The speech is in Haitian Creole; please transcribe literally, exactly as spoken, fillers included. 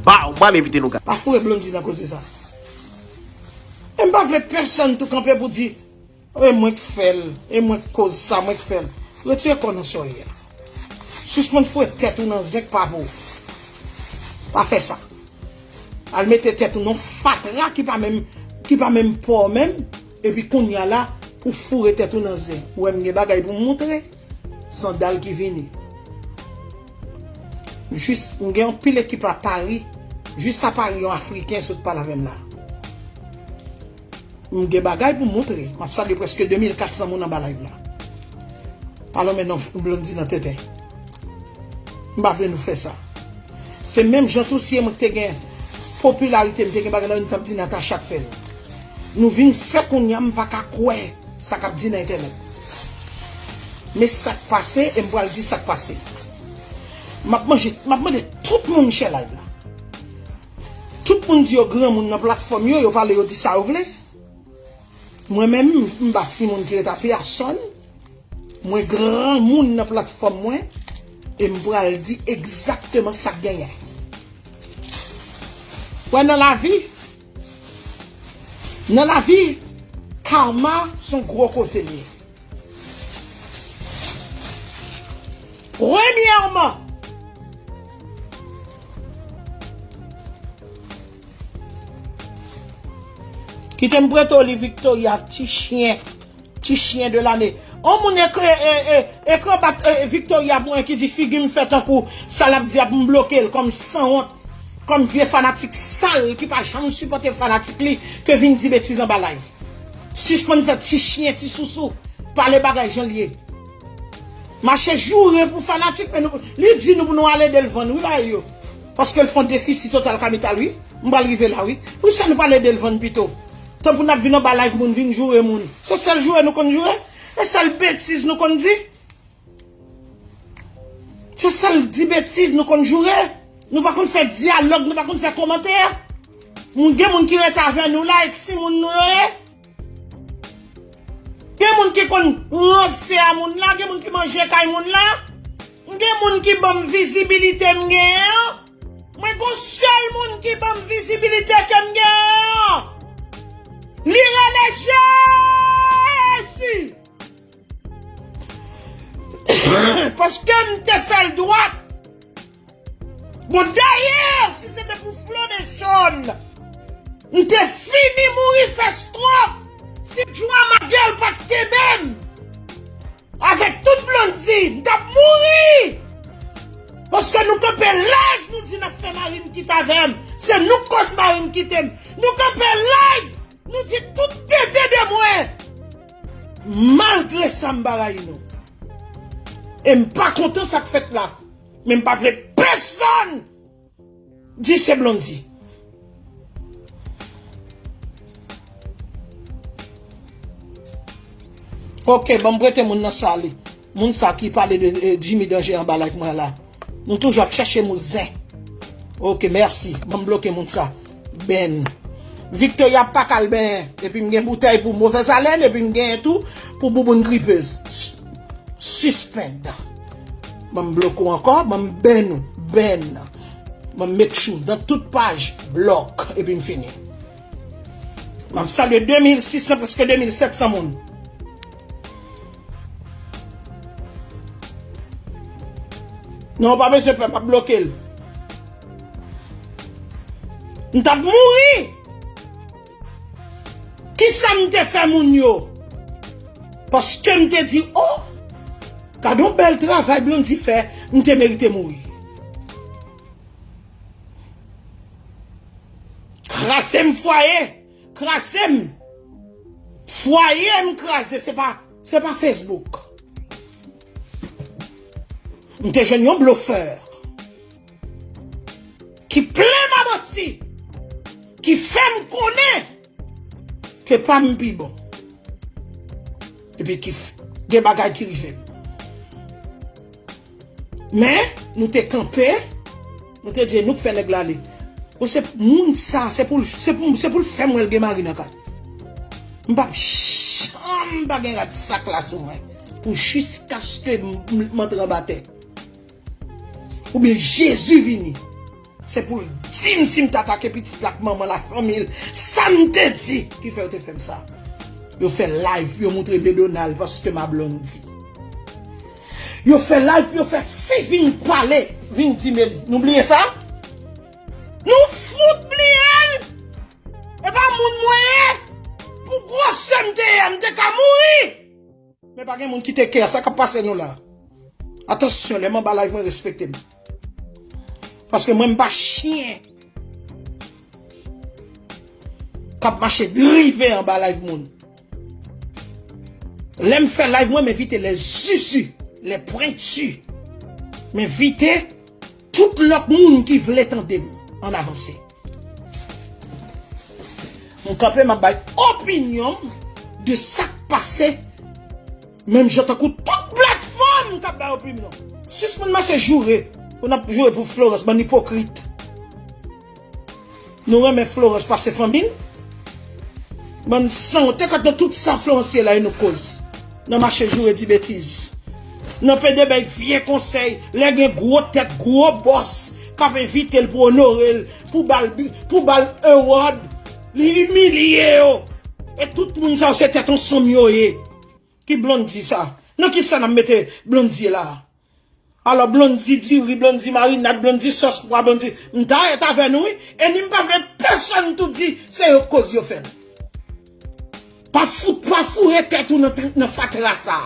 Baw, m pral envite nou gade. Pa foure Blondy nan koze sa. E m pa vle pèsonn tou kanpe pou di, e mwen k fè l, e mwen k koz sa, mwen k fè l. Retire kò w nan sa w ye a. Sispann foure tèt ou nan zen k pa pou ou. Pa fè sa. Al mete tèt ou nan fatra ki pa menm, ki pa menm pa w menm, epi kounye a la, pou foure tèt ou nan zen. Ou wè m gen bagay pou m moutre. Sandal ki vini. Jis, m gen anpil ekip a Pari. Jis a Pari, yon Afriken sot pale avè m la. M gen bagay pou m moutre. M ap salye prèske de mil kat san moun anba live la. Pa lonmen non Blondy nan tenten. M pa vle nou fè sa. Se menm jan tou si e mwen ki te gen popilarite, m te gen bagay nan nou t ap di Natacha k fè l. Nou vin fè kounye a, m pa ka kwè sa k ap di nan entènèt. Men sa k pase, e m pral di sa k pase. M ap manje, m ap mande tout moun share live la. Tout moun di yo granmoun nan platfòm yo, yo pale, yo di sa yo vle. Mwen menm, m pa timoun ki ret a pyèsonn. Mwen granmoun nan platfòm mwen, e m pral di egzakteman sa k genyen. Wè nan lavi, nan lavi, karma se yon gwo koze l ye. Premyèman, kite m prete w li Victoria, ti chyen, ti chyen de lane. On moun ekri, e, e, ekran bat, e, Victoria pou mwen ki di figi m fè tankou sa l ap di ap m bloke l kòm sanwont, kòm vye fanatik sal ki pa janm sipòte fanatik li ke vin di betiz anba live. Sispann fè ti chyen, ti sousou, pale bagay jan l ye. Mache joure pou fanatik, men nou, li di nou pou nou al ede l vann, wi, bagay yo. Paske l fè yon defisi total kapital, wi. M pral rive la, wi. Poukisa nou pa al ede l vann pito? Tan pou n ap vin anba live moun, vin joure moun. Se sèl joure nou konn joure? Se sèl betiz nou konn di? Se sèl di betiz nou konn joure? Nou pa konn fè dyalòg, nou pa konn fè kòmantè? Moun, gen moun ki ret avè nou la, e timoun nou yo ye? Gen moun ki konn ranse a moun la, gen moun ki manje kay moun la. Gen moun ki ban m vizibilite m genyen an. Mwen gon sèl moun ki ban m vizibilite ke m genyen an. Li rele Jezi. Paske m te fè l dwat. Bon, dayè, si se te pou Flo Mechon, m te fini mouri fè strok si Joa Magèl pa t kenbe m. Avèk tout Blondy, m t ap mouri. Paske nou kanpe live, nou di n ap fè mari m kite avè m. Se nou k koz mari m kite m. Nou kanpe live, nou di tout tenten de mwen. Malgre sa, m pa rayi nou. E m pa kontan sa k fèt la. Men m pa vle pèsonn di se Blondy. Ok, ban m prete moun nan sa li. Moun sa ki pale de, eh, Jimmy Danger anba live mwen la. Nou toujou ap chèche mou zen. Ok, mèsi. Ban m bloke moun sa. Ben. Victoria pa k al benyen. Epi m gen boutèy pou movèz alèn. Epi m genyen tou pou bouboun gripez. S-, Suspend. Ban m bloke w ankò. Ban m ben ou. Ben. Ban m make sure. Nan tout paj. Blòk. Epi m fini. M ap salye de mil sis san, prèske de mil sèt san moun. Non, w pa bezwen pè, m ap bloke l. M t ap mouri. Kisa m te fè moun yo? Paske m te di, oh, gade yon bèl travay Blondy fè, m te merite mouri. Kraze m fwaye, kraze m. Fwaye m kraze, se pa, se pa Facebook. M te jwenn yon blofè ki plen m a manti, ki fè m konnen ke pa m pi bon. Epi ki f-, gen bagay ki rive m. Men, nou te kanpe, nou te di, nou k fè nèg la ale. Bon, se moun sa, se pou, se pou, se pou l fè m wè l gen mari nan kay. M p ap janm pa gen rad sa k la sou mwen. Pou jiskaske m, m, m antre anba tè. Oubyen Jezi vini. Se pou l di m si m t atake pitit la ak manman l ak fanmi l. Sa m te di ki fè yo te fè m sa. Yo fè live pou yo moutre Medonal paske m a Blondy. Yo fè live pou yo fè fi vin pale, vin di men nou bliye sa? Nou fout bliye l! E pa moun mwen ye! Pou gwosè m te ye, m te ka mouri! Men pa gen moun ki te kè sa k ap pase nou la. Atansyon, lè m anba live mwen respekte m. Paske mwen m pa chen k ap mache drive anba live moun. Lè m fè live mwen, m envite les zuzu, les pointus. M envite tout lòt moun ki vle tande m ann avanse. M kanpe, m ap bay opinyon m de sa k pase. Menm jan tankou tout platfòm k ap bay opinyon. Sispann mache joure. Pou n ap joure pou Florence, bann ipokrit. Nou renmen Florence pase fanmi n. Bann sanwont, te kat nan tout sa Florence ye la, e nou koz. Nan mache joure, di betiz. Nan pede bay vye konsèy, lè gen gwo tèt, gwo bòs k ap envite l pou onore l, pou ba l, pou ba l award, li imilye yo. E tout moun sa yo se tèt ansanm yo ye. Ki Blondy sa? Nan ki sa n ap mete Blondy la? Alò, Blondy diri, Blondy marinad, Blondy sòs pwa, Blondy. M ta ret avè nou, wi. E ni m pa vle pèsonn tou di se yo k koz yo fè l. Pa fout, pa foure tèt ou nan, nan fatra sa.